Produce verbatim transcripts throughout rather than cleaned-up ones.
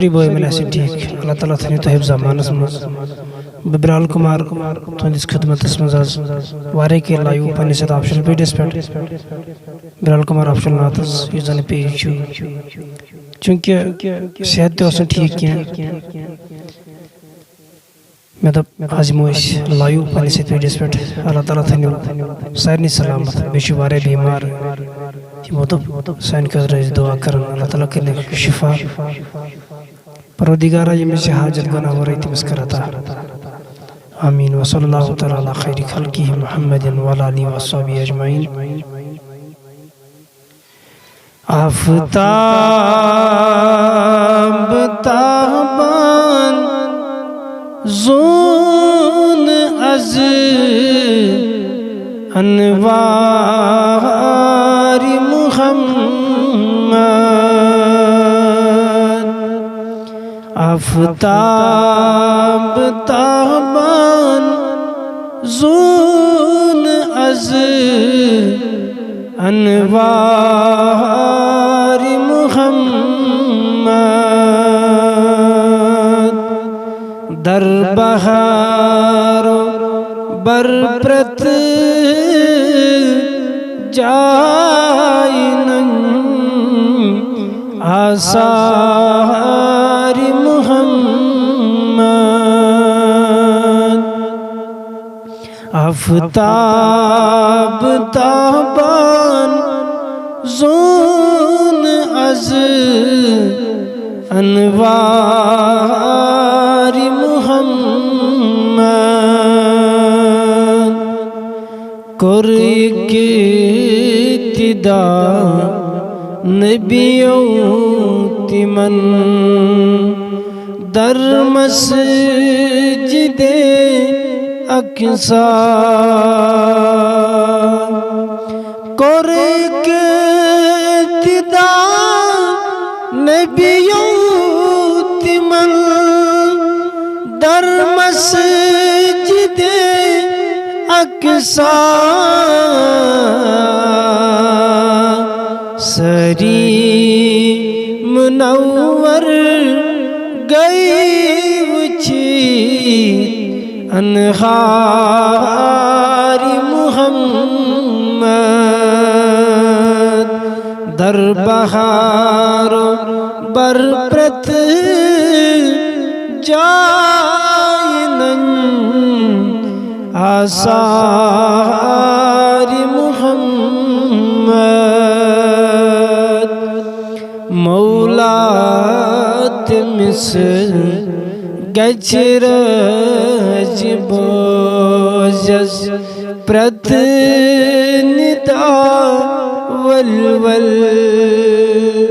سٲری بٲے بٮ۪نہِ آسن ٹھیٖک۔ اللہ تعالیٰ تھٲینو تۄہہِ حفظ امانس منٛز۔ بہٕ بلال کمار تُہنٛدِس خدمتس منٛز آز واریاہ کینٛہہ لایو پننِس یتھ آپشن پیجس پٮ۪ٹھ۔ بلال کمار آپشن ناتس یُس زن پیج چھُ، چوٗنٛکہِ صحت تہِ اوس نہٕ ٹھیٖک کینٛہہ، مےٚ دوٚپ، آز یِمو أسۍ لایِو پننِس یتھ پیجس پٮ۪ٹھ۔ اللہ تعالیٰ تھٲینو سارنٕے سلامت۔ بیٚیہِ چھِ واریاہ بیمار۔ یِمو دوٚپ، سانہِ خٲطرٕ ٲسۍ دُعا کران، اللہ تعالیٰ کٔرِنَکھ شفا۔ پروردگارا، ییٚمِس یہِ حاجت گناہ ورٲے، تٔمِس کر عطا۔ آمین۔ وصلی اللہ تعالیٰ علی خیر خلقہ محمد وعلی آلہ وصحبہ اجمعین۔ آفتاب تابان zone is Anwar Mohammad. Aftab تابان zone is انوار محمد۔ در بہار و بر پرت جاینن آثار محمد۔ آفتاب تابان زون از انوار محمد۔ کوٚر اقتدا نبیو تِمن در مسجد اقصی۔ کوٚر اقتدا نبیو تِمن در مسجد اقصی۔ سٲری منور گٔے وٕچھِتھ انہار محمد۔ در بہار بر پرت جاینن آثار محمد۔ مولا تٔمِس گژھِ رٲضۍ، بوزٮ۪س پرٛٮ۪تھ ندا ؤلۍ ؤلۍ۔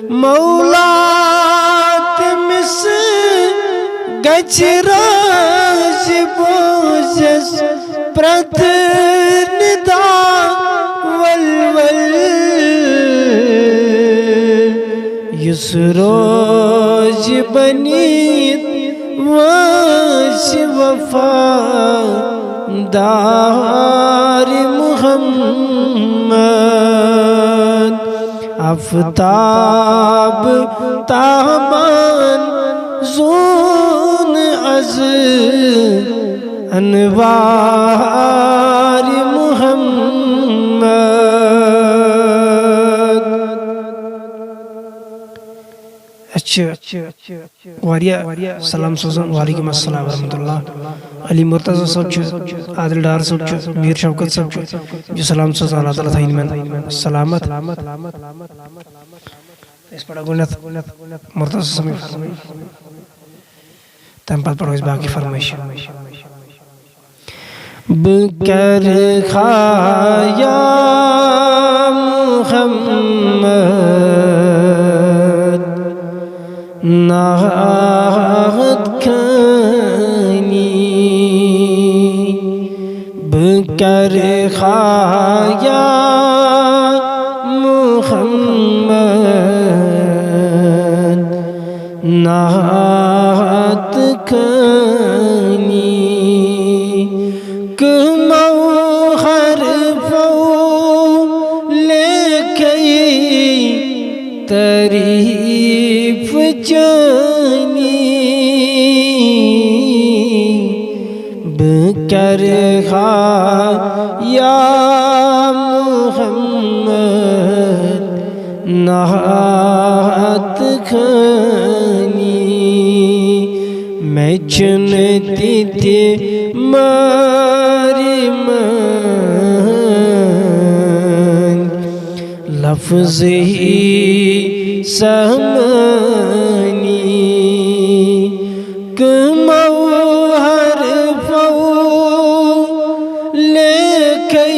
مولا تٔمِس گژھِ رٲضۍ، بوزٮ۪س پرٛٮ۪تھ ندا ؤلۍ ؤلۍ۔ یُس روزِ بٔنِتھ وٲنٛسہِ وفادار محمد۔ آفتاب تابان زون از انوار محمد۔ اَسہِ چھِ واریاہ سلام سوزان۔ وعلیکم السلام ورحمۃ اللہ۔ علی مرتضی صٲب چھُ، عادل ڈار صٲب چھُ، میٖر شوکت صٲب چھُ، یہِ سلام سوزان۔ اللہ تعالیٰ تھٲیِن یِمن سلامت۔ أسۍ پرو گۄڈٕنٮ۪تھ مرتضی صٲبٕنۍ فرمٲیش، تَمہِ پتہٕ پرو أسۍ باقٕے فرمٲیش۔ بہٕ کرٕ ہا یا محمد نعت خوانی، بہٕ کرٕ ہا یا محمد نعت خوانی۔ کمو حرفو لیکھے تعریف چٲنۍ۔ بہٕ کرٕ ہا یا محمد نعت خوانی، مےٚ چھُنہٕ تہِ تہِ مارِ منٛدۍ لفظ ہی سمانی، کمو حرفو لیکھے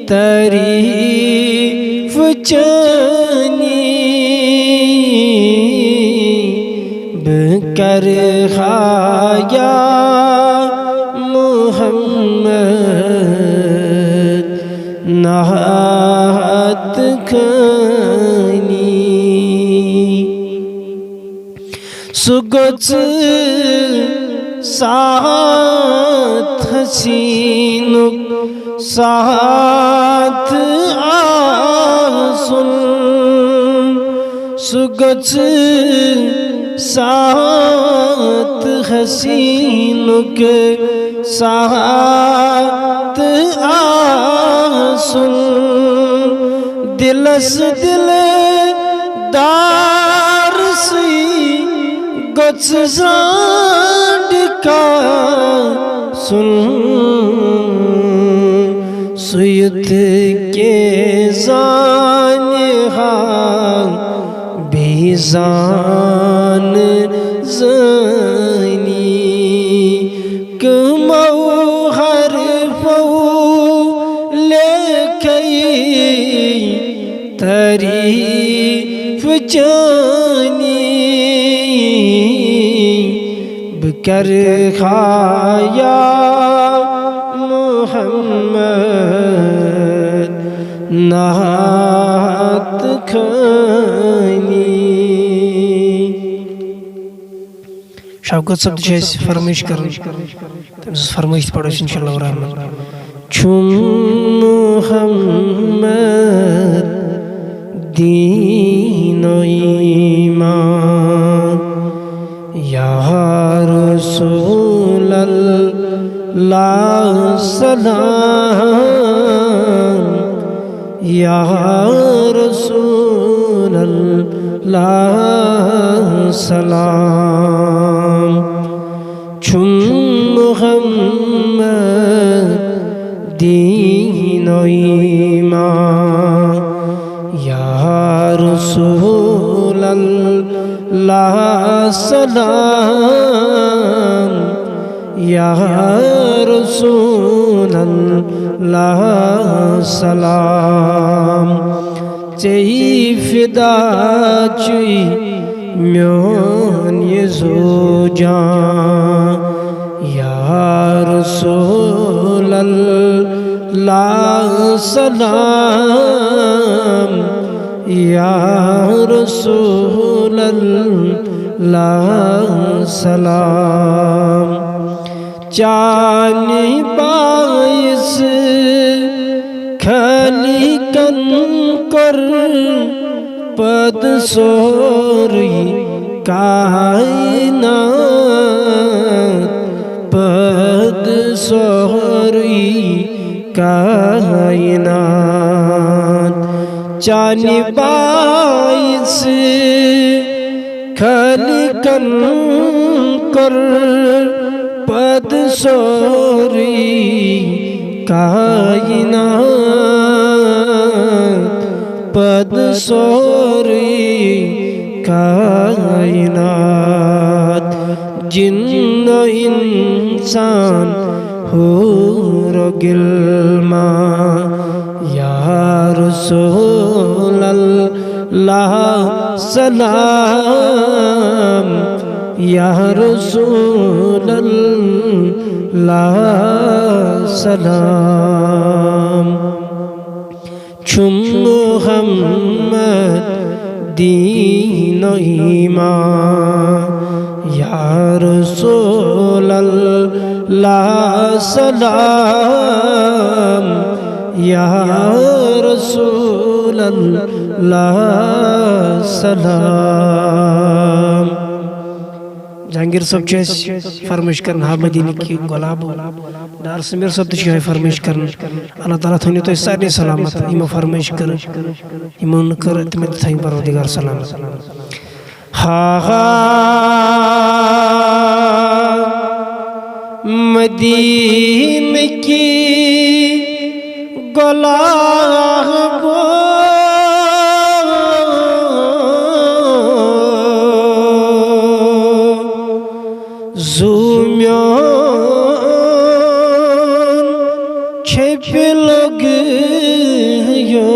تعریف چانی، بہٕ کرٕ ہا یا محمد نعت خوانی۔ سُہ گوٚژھ ساتھ حسیٖنُک ساتھ آسُن، سُہ گوٚژھ ساتھ حسیٖنُک ساتھ آسُن۔ دِلس دِل دار سٕے گوٚژھ زانٛڈ کاسُن، سُہ یُتھ کینٛہہ زانہِ ہا بیٚیہِ زانہٕ زٲنی۔ کمو حرفو لیکھے تعریف چانی، بہٕ کرٕ ہا یا محمد نعت خوانی۔ شوکت صٲب تہِ چھِ اَسہِ فرمٲیِش کران، تٔمۍ سٕنٛز فرمٲیِش تہِ پَرو أسۍ اِنشاء اللہ الرحمن۔ چھُم محمد دیٖن و ایمان، یا رسول اللہ سلام، یا رسول اللہ سلام۔ چھُم محمد دیٖن و ایمان، یا رسول اللہ سلام، یا رسول اللہ سلام۔ ژےٚ فدا چھُے میون یہِ زُو جان، یا رسول اللہ سلام، یا رسول اللہ سلام۔ چانہِ باعث خالقن کوٚر پٲدٕ سورُے کائنات، پٲدٕ سورُے کائنات۔ چانہِ باعث خالقن کوٚر پٲدٕ سورُے کائنات، پٲدٕ سورُے کائنات۔ جِن و اِنسان، حور و غلمان، یا رسول اللہ سلام، یا رسول اللہ سلام۔ چھُم محمد دیٖن و ایمان، یا رسول اللہ سلام، یا رسول اللہ لا سلام۔ جہانگیر صٲب چھِ اَسہِ فرمٲیش کران، ہا مدیٖنہٕ کہِ گۄلابو۔ ڈار سمیر صٲب تہِ چھِ یِہوٚے فرمٲیش کران۔ اللہ تعالیٰ تھٲینو تُہۍ سارنٕے سلامت۔ یِمو فرمٲیش کٔر، یِمو نہٕ کٔر، تِمن تہِ تھٲیِن پروردگار سلامت۔ ہا ہا مدیٖنہٕ کہِ گۄلابو، زُو میون چھپہِ لوٚگیو۔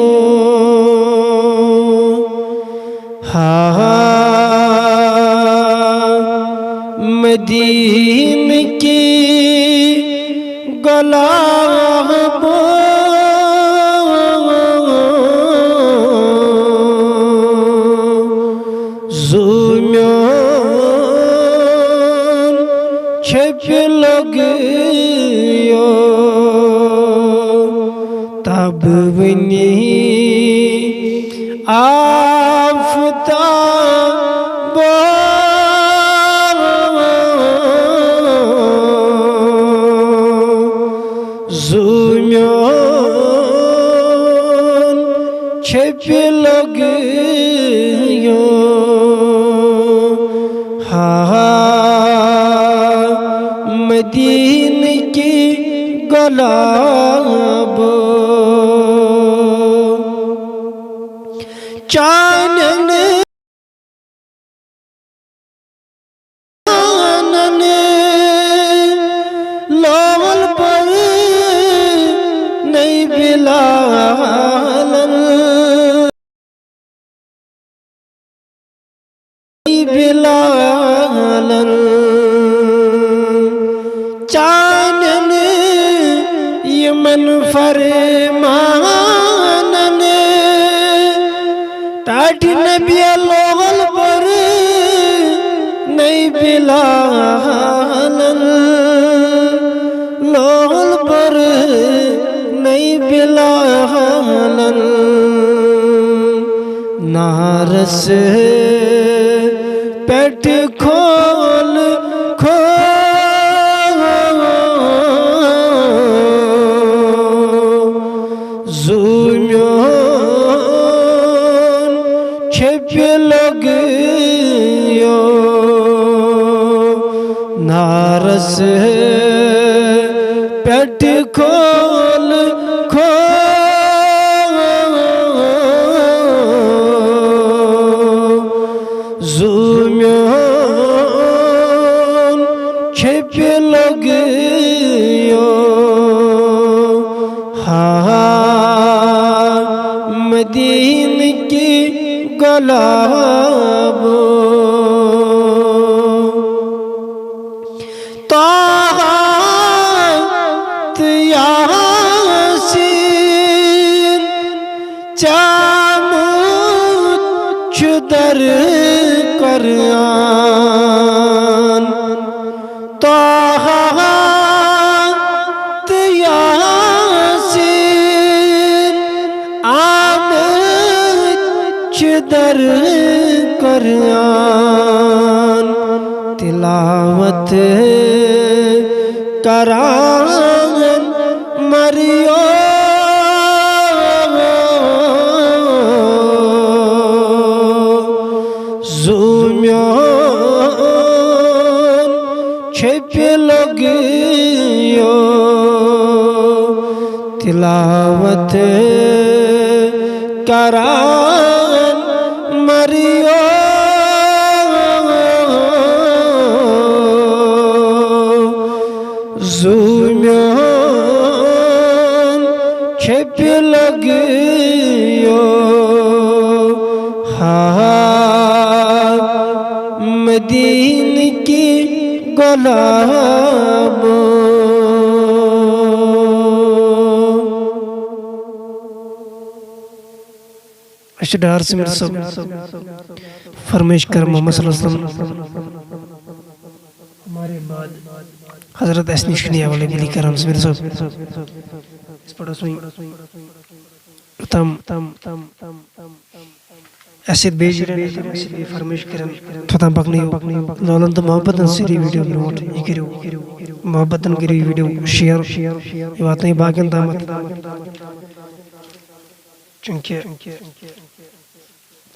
ہا مدیٖنہٕ کہِ گۄلابو، زُو میون چھپہِ لوٚگیو۔ تب وٕنی آفتابو، زُو میون چھپہِ لوٚگیو۔ ہا مدیٖنہٕ کہِ گۄلابو، چانٮ۪ن لول پر نئی بلالن، نئی بلالن، چانٮ۪ن یِمن فرمانن۔ ٹاٹھۍ نبی لول پر نئی بلالن، لول پر نئی بلالن۔ نارس پٮ۪ٹھ کھول کھول، زُو میون چھپہِ لوٚگیو۔ نارس پٮ۪ٹھ کھول کھول، زُو میون چھپہِ لوٚگیو۔ ہا مدیٖنہٕ کہِ گۄلابو، طٰہٰ تہٕ یاسیٖن، ژےٚ آمُت چھُ در قرآن۔ طٰہٰ تہٕ یاسیٖن، آمٕتۍ چھِ در قرآن۔ تلاوت کران مریو، زُو میون چھپہِ لوٚگیو۔ تلاوت کران مریو، زُو میون چھپہِ لوٚگیو۔ ہا مدیٖنہٕ کہِ گۄلابو۔ اَسہِ چھُ ڈار سمیر صٲب فرمٲیش کٔر محمد صلی اللہ علیہ وسلم، ہمارے بعد حضرت اَسہِ نِش چھُنہٕ ایویلیبل یہِ کران سمیر صٲب۔ أسۍ پَرو سُے۔ تام اسہِ سۭتۍ بیٚیہِ جُڑن، اسہِ سۭتۍ بیٚیہِ فرمٲیش کرن، توٚتام پکنٲیِو لولن تہٕ محبتن سۭتۍ یہِ ویڈیو برونٛٹھ۔ یہِ کٔرِو محبتن، کٔرِو یہِ ویڈیو شیئر، یہِ واتنٲیِو باقین تامتھ۔ چونکہ پتہٕ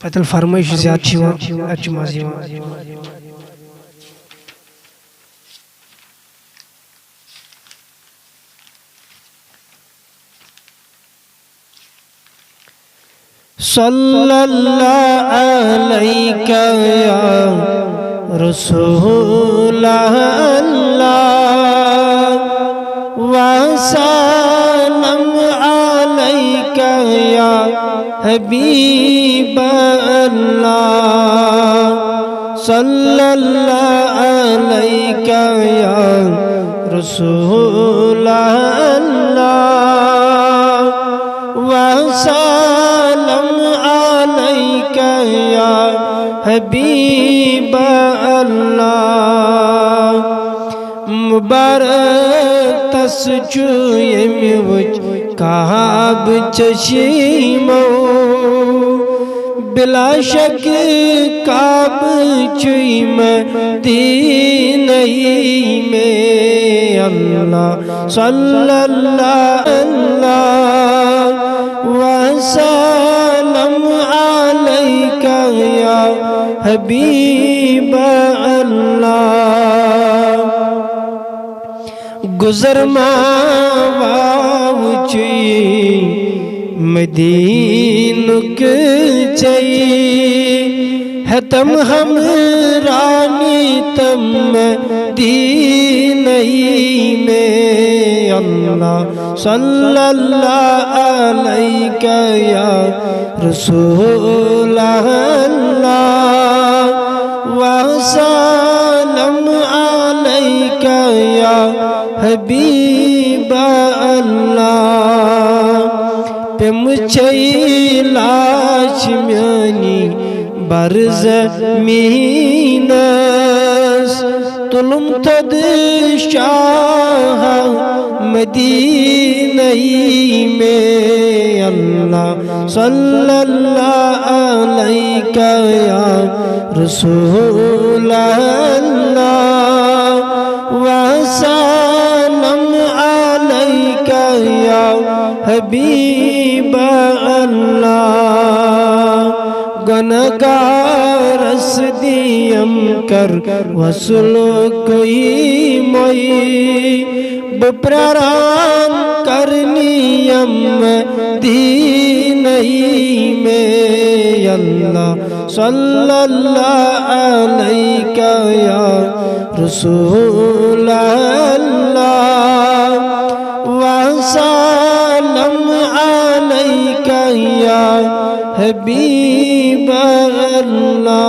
ییٚلہِ فرمٲیش زیادٕ چھِ یِوان، اتہِ چھُ مزٕ یِوان۔ صلی اللہ علیک یا رسول اللہ، وسلم علیک یا حبیب اللہ، صلی اللہ علیک یا رسول اللہ، وسلم علیک یا حبیب اللہ۔ مبارک تس چھُ ییٚمہِ وٕچھ کعبہٕ چشمو، بلا شک کعبہٕ چھُے مدینہٕے میں۔ اللہ صلی اللہ، اللہ وسلم علیک یا حبیب اللہ۔ گُزر ما واوچی مدینک چئی، ہتم ہم رانی تم دینئی میں۔ اللہ صلی اللہ علیک یا رسول اللہ، وسلم علیک یا حبیب اللہ۔ پیمچے لاش میانی برزمینس، تُلُم تھوٚد شاہ مدینہٕے میں۔ اللہ صلی اللہ علیک یا رسول اللہ، وسلم علیک یا حبیب اللہ۔ گنہگارس دیم کر وصل کوئی موئی، بہٕ پرٛاران کرنی یِم دینہٕے میں۔ اللہ صلی اللہ علیک یا رسول اللہ، وسلم علیک یا حبیب اللہ۔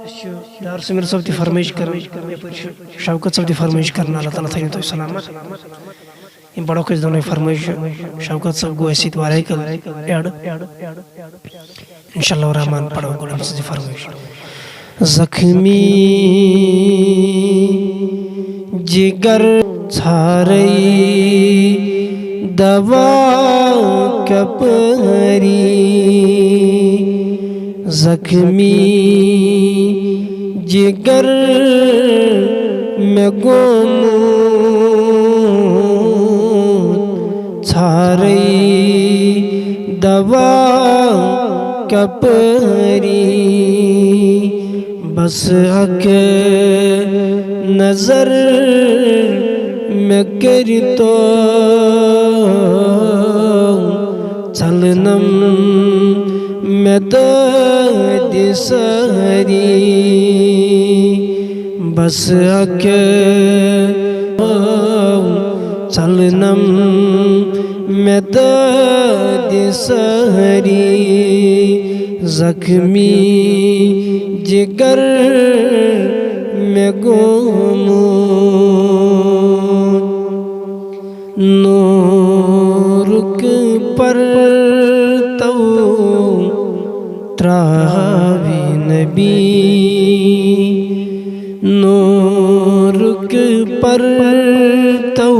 أسۍ چھِ ڈار سمیر صٲب تہِ فرمٲیش کران، یپٲرۍ چھُ شوکت صٲب تہِ فرمٲیش کران، اللہ تعالیٰ تھٲیِن تُہۍ سلامت۔ یِم پرو أسۍ دۄنوَے فرمٲیشہٕ۔ شوکت صٲب گوٚو اَسہِ سۭتۍ واریاہ کال add۔ انشاءاللہ الرحمن پرو گۄڈٕ أمۍ سٕنٛز یہِ فرمٲیش۔ زخمی جگر ژھارے دوا کپٲری، زخمی جگر مےٚ گوٚمُت ژھارے دوا کپٲری۔ بس اکھ نظر مےٚ کٔرِتو، ژلنم مےٚ دٲدِ سٲری۔ بس اکھ ژلنم مےٚ دٲدِ سٲری۔ زخمی جگر مےٚ گوٚمُت۔ نورُک پردو تراوِ نبی، نورُک پردو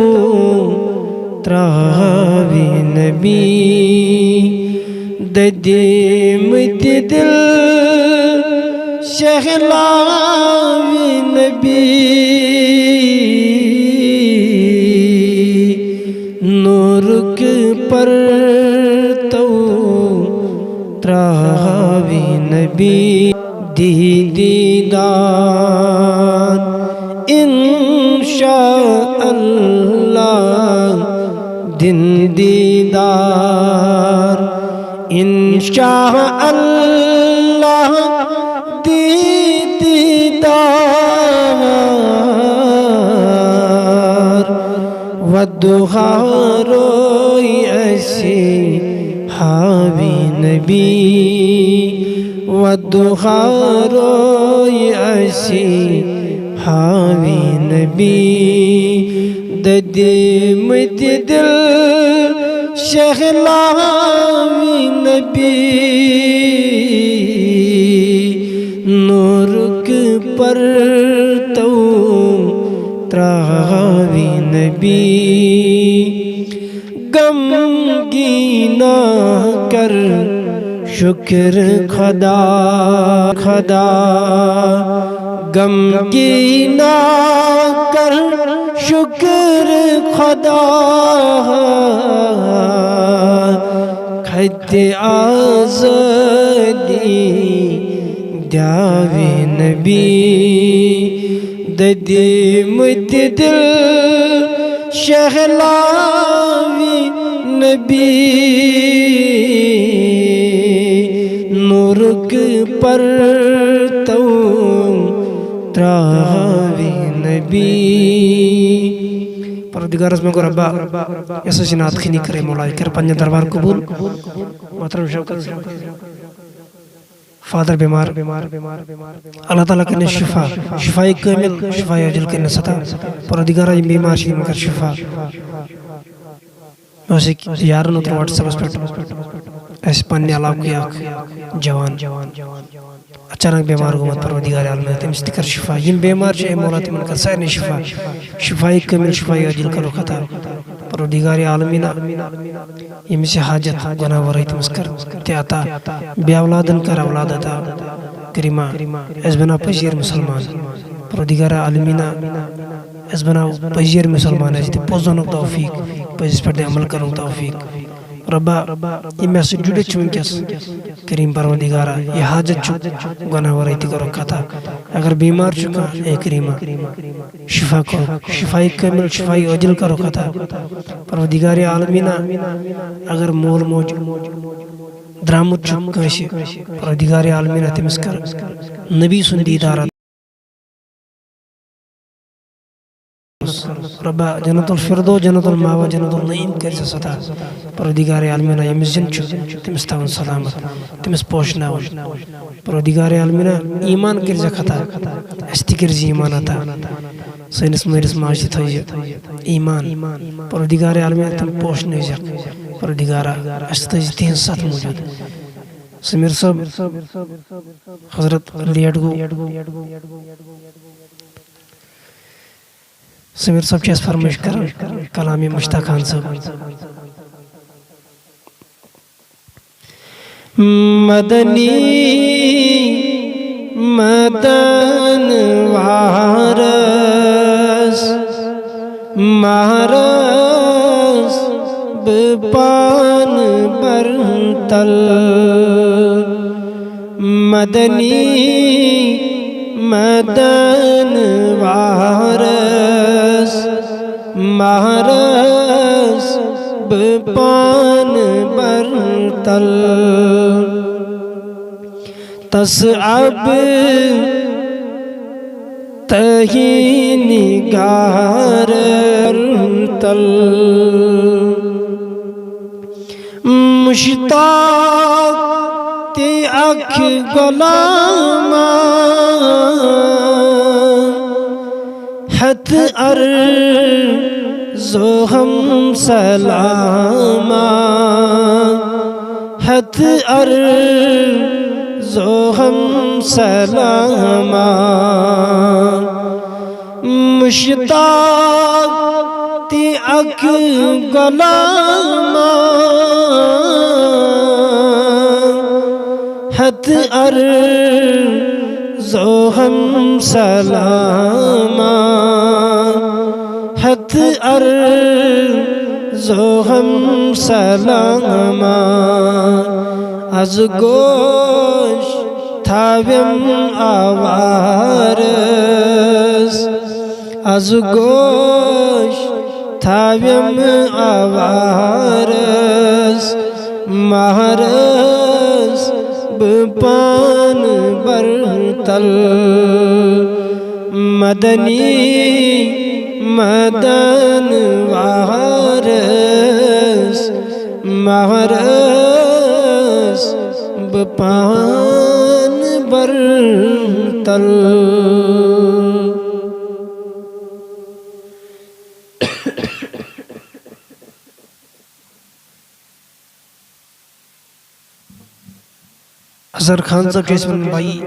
تراوِ نبی۔ دٔدیمٕتۍ دِل شہلاوِ نبی، نوٗرُک پرتو ترٛاوِ نبی۔ دی دیدار انشاء اللہ، دِن دیدار انشاء اللہ، دی دیدار۔ والضحیٰ روی اسی ہاوی نبی، والضحیٰ روی اسی ہاوی نبی۔ دٔدیمٕتۍ دِل شہلاوِ نبی، نوٗرُک پرتو ترٛاوِ نبی۔ غمگینا کر شکر خدا، خدا۔ غمگینا کر شکر خدا، خط آزادی دیاوِ نبی۔ دٔدیمٕتۍ دِل شہلاوِ نبی، نوٗرُک پرتو ترٛاوِ نبی۔ پروردگارس منٛز گوٚو ربا، یۄس اَسہِ نعت خوانی کٔرٕے مولا، یہِ کر پننہِ دربار قبول۔ محترم شوکت فادر بیمار، اللہ تعالیٰ کٔرِنَس شفا، شفای کامل، شفای عاجل کٔرِنَس عطا۔ پروردگارا، یِم بیمار چھِ، یِمن کر شفا۔ مےٚ اوس أکۍ یارن اوترٕ WhatsApp-س پٮ۪ٹھ اَسہِ پننہِ علاقہٕ کُے اکھ جوان اچانک بیمار گوٚمُت، پروردگار عالمین تٔمِس تہِ کر شفا۔ یِم بیمار چھِ، اے مولا، تِمن کر سارنٕے شفا، شفای کامل، شفای عاجل کرُکھ عطا۔ پروردگار عالمینا، ییٚمِس یہِ حاجت گۄناہ ورٲے تٔمِس کر تہِ عطا، بے اولادن کر اولاد عطا۔ کریما، اَسہِ بناو پٔزۍ یٲرۍ مُسلمان۔ پروردگار عالمینا، اَسہِ بناو پٔزۍ یٲرۍ مُسلمان، اَسہِ دِ پوٚز ونُک توفیق، پٔزِس پٮ۪ٹھ دِ عمل کرنُک توفیق۔ ربا، یِم مےٚ سۭتۍ جُڑِتھ چھِ وٕنکیٚس، کریم پروردگارا، یہِ حاجت چھُ گۄناہ ورٲے تہِ کرُکھ عطا۔ اگر بیمار چھُ کانٛہہ، اے کریما، شفا کرُکھ، شفای کامل، شفای عاجل کرُکھ عطا۔ پروردگار عالمینا، اگر مول موج درامُت چھُ کٲنٛسہِ، پروردگار عالمینا، تٔمِس کر نبی سُنٛد دیٖدار عطا۔ ربا، جنت الفردوس، جنت المأویٰ، جنت النعیم کٔرزٮ۪س عطا۔ پروردگار عالمینا، ییٚمِس زِندٕ چھُ، تٔمِس تھاوُن سلامت، تٔمِس پوشناوُن۔ پروردگار عالمینا، ایمان کٔرزٮ۪کھ عطا، اَسہِ تہِ کٔرزِ ایمان عطا۔ سٲنِس مٲلِس ماجہِ تہِ تھٲیزِ ایمان۔ پروردگار عالمینا، تِم پوشنٲوزٮ۪کھ۔ پروردگارا، اَسہِ تہِ تھٲیزِ تِہنٛز ستھ موٗجوٗد۔ سمیر صٲب، حضرت لیٹ گوٚو۔ سمیر صٲب چھِ اَسہِ فرمٲیِش کران، کلام مشتاق خان صٲب۔ مدنی مدن وارس، مہرس بہٕ پانہٕ برتل۔ مدنی مدن وارس، مہرس بہٕ پانہٕ برتل۔ تس اب تہی نگار تل۔ مشتاق تہِ اکھ غلام، ہتھ ارزو ہم سلام، ہتھ ارزو ہم سلام۔ مشتاق تہِ اکھ غلام، ارزو ہم سلاما، ہتھ ارزو ہم سلاما، از گوش تھاویم آوارس، از گوش تھاویم آوارس، مہرس بہٕ پانہٕ برتل۔ مدنی مدن وارس، مہرس بہٕ پانہٕ برتل۔ اظہر خان صٲب چھِ اَسہِ وَنان بھایی،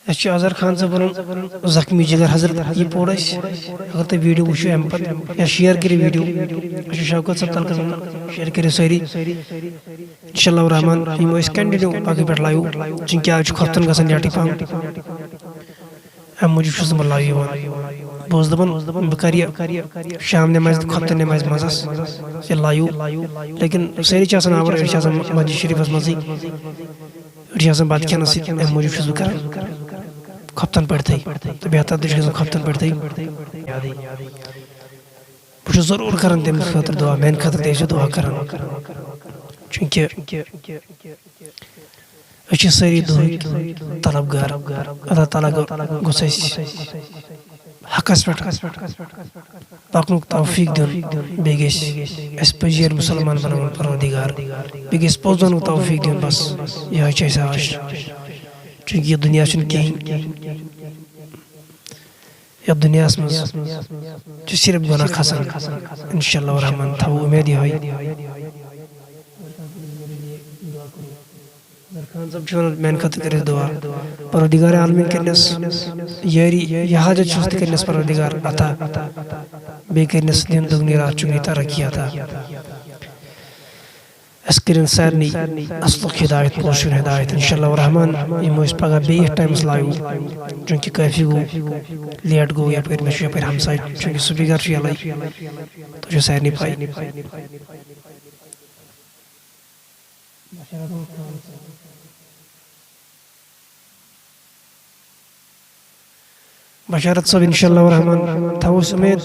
اَسہِ چھُ اظہر خان صٲب وَنان زخمی جگر حضرت، یہِ پوٚر اَسہِ۔ اگر تُہۍ ویٖڈیو وٕچھِو اَمہِ پَتہٕ یا شِیَر کٔرِو ویٖڈیو، اَسہِ چھُ شوکت صٲب تَلہٕ کران، شِیَر کٔرِو سٲری۔ اِنشاء اللہ الرحمن یِمو أسۍ کَنٹِنیوٗ پَگہٕے پٮ۪ٹھ لایِو، چوٗنٛکہِ آز چھُ خۄفتَن گژھان لیٹٕے پَہَم۔ اَمہِ موٗجوٗب چھُس نہٕ بہٕ لایِو یِوان۔ بہٕ اوسُس دَپان، بہٕ کَرٕ یہِ شام نٮ۪مازِ تہٕ خۄفتَن نٮ۪مازِ منٛزَس یہِ لایِو۔ لیکِن سٲری چھِ آسان آوُر، أڑۍ چھِ آسان مسجد شریٖفَس منٛزٕے، أڑۍ چھِ آسان بَتہٕ کھٮ۪نَس سۭتۍ۔ اَمہِ موٗجوٗب چھُس بہٕ کَران خۄفتَن پٮ۪ٹھٕے۔ تہٕ بہتر تہِ چھُ گژھان خۄفتَن پٮ۪ٹھٕے۔ بہٕ چھُس ضروٗر کَران تٔمِس خٲطرٕ دُعا، میٛانہِ خٲطرٕ تہِ ٲسِو دُعا کَران۔ چوٗنٛکہِ أسۍ چھِ سٲری دُہٕکۍ طلبگار۔ اللہ تعالیٰ گو-، گوٚژھ اَسہِ حقس پٮ۪ٹھ پکنُک توفیق دیُن، بیٚیہِ گژھِ اَسہِ پٔزۍ یٲرۍ مُسلمان بناوُن پروردگار، بیٚیہِ گژھِ پوٚز ونُک توفیق دیُن۔ بس یِہوٚے چھِ اَسہِ آش، چوٗنٛکہِ یہِ دُنیا چھُنہٕ کِہیٖنۍ۔ یَتھ دُنیاہَس منٛز چھِ صرف گۄناہ کھسان۔ انشاءاللہ الرحمن تھاوو اُمید یِہوٚے۔ خان صٲب چھِ وَنان میٛانہِ خٲطرٕ کٔرِو دُعا۔ پروردگار عالمیٖن کٔرِنَس یٲری، یہِ حاجت چھُس تہِ کٔرِنَس پروردگار عطا۔ بیٚیہِ کٔرِنَس دِن دُگنی راتھ چُگنی ترقی عطا۔ اَسہِ کٔرِنۍ سارنٕے اَصلُک ہدایت، پوشُن ہدایت۔ انشاءاللہ الرحمن یِمو أسۍ پگاہ بیٚیہِ یَتھ ٹایمَس لایِو، چوٗنٛکہِ کٲفی گوٚو، لیٹ گوٚو یَپٲرۍ، مےٚ چھُ یَپٲرۍ ہمساے، چوٗنٛکہِ سُہ بِگار چھُ یَلَے، تۄہہِ چھو سارنٕے پَے۔ بشارت صٲب، انشاءاللہ الرحمن تھاوو أسۍ اُمید،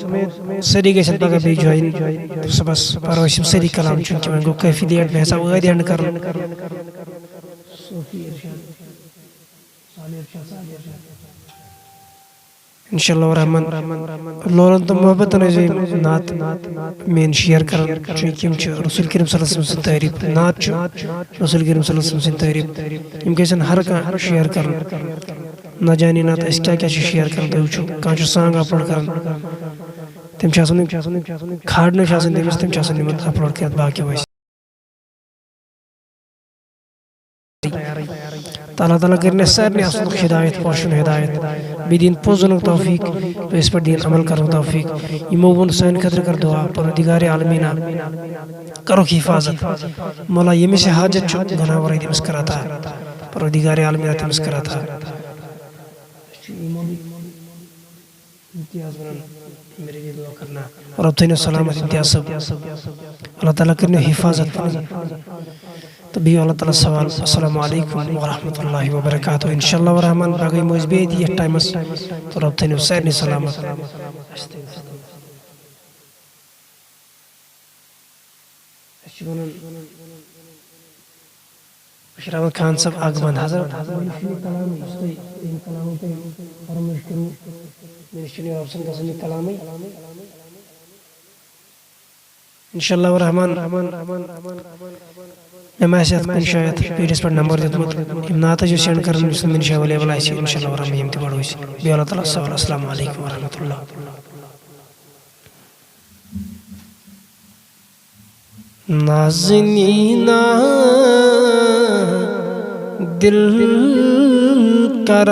سٲری گژھن پگاہ بیٚیہِ جویِن۔ تہٕ صُبحس پَرو أسۍ یِم سٲری کلام، چوٗنٛکہِ وۄنۍ گوٚو کٲفی لیٹ، مےٚ ہسا وٲدۍ اینڈ کرُن۔ انشاءاللہ الرحمن۔ لولن تہٕ محبتن ٲسۍ زِ یِم نعت میٲنۍ شیئر کران، چوٗنٛکہِ یِم چھِ رسول کریم صلی اللہ علیہ وسلم سٕنٛز تعریٖف۔ نعت چھُ رسول کریم صلی اللہ علیہ وسلم سٕنٛز تعریٖف۔ یِم گژھن ہر کانٛہہ شیئر کرُن۔ نہ جانے نعت أسۍ کیٛاہ کیٛاہ چھِ شیئر کران، تُہۍ وٕچھِو، کانٛہہ چھُ سانگ اپلوڈ کران، تِم چھِ آسان یِم کھالنہٕ چھِ آسان تٔمِس، تِم چھِ آسان یِمن اپلوڈ کٔرِتھ باقیو اَسہِ۔ تہٕ اللہ تعالیٰ کٔرِنۍ اَسہِ سارنٕے اَصلُک ہدایت، پوشُن ہدایت، بیٚیہِ دِیِن پوٚز وَنُن توفیٖق، بیٚیہِ أسۍ پٮ۪ٹھ دِیِن عمل کَرُن توفیٖق۔ یِمو ووٚن سانہِ خٲطرٕ کر دُعا، پروردگار عالمیٖنہ، کَرُکھ حِفاظت۔ مولا، ییٚمِس یہِ حاجت چھُ، گۄناہ وَرٲے تٔمِس کر عطا۔ پروردگار عالمیٖنہ، تٔمِس کر عطا۔ امتیاز ونان، میرے لیے دعا کرنا۔ رب تھٲینو سلامت امتیاز صٲب۔ اللہ تعالیٰ کٔرِنو حفاظت پنٕنۍ۔ تہٕ بیٚیہِ اللہ تعالیٰ سوال۔ السلام علیکم ورحمۃ اللہ وبرکاتہ۔ انشاءاللہ الرحمن پگاہ یِمو أسۍ بیٚیہِ أتی یَتھ ٹایمَس۔ تہٕ رب تھٲینو سارنٕے سلامت۔ أسۍ چھِ وَنان بشیر احمد خان صٲب اکھ بند حضرت۔ وۄنۍ چھُنہٕ یہِ کلامٕے، یُس تۄہہِ، ییٚمہِ کلامہٕ تۄہہِ فرمٲیش کٔروٕ، مےٚ نِش چھُنہٕ یہِ رۄب سُنٛد گژھان یہِ کلامٕے۔ انشاءاللہ الرحمن، مےٚ ما آسہِ یَتھ کُنہِ جایہِ یَتھ پیجَس پٮ۪ٹھ نمبر دیُتمُت، یِم نعتہٕ چھِ سینڈ کران، یُس نہٕ مےٚ نِش اویلیبل آسہِ، انشاءاللہ الرحمن یِم تہِ پَرو أسۍ۔ بیٚیہِ اللہ تعالیٰ سوال۔ السلام علیکم ورحمۃ اللہ۔ نازنینا دل قرار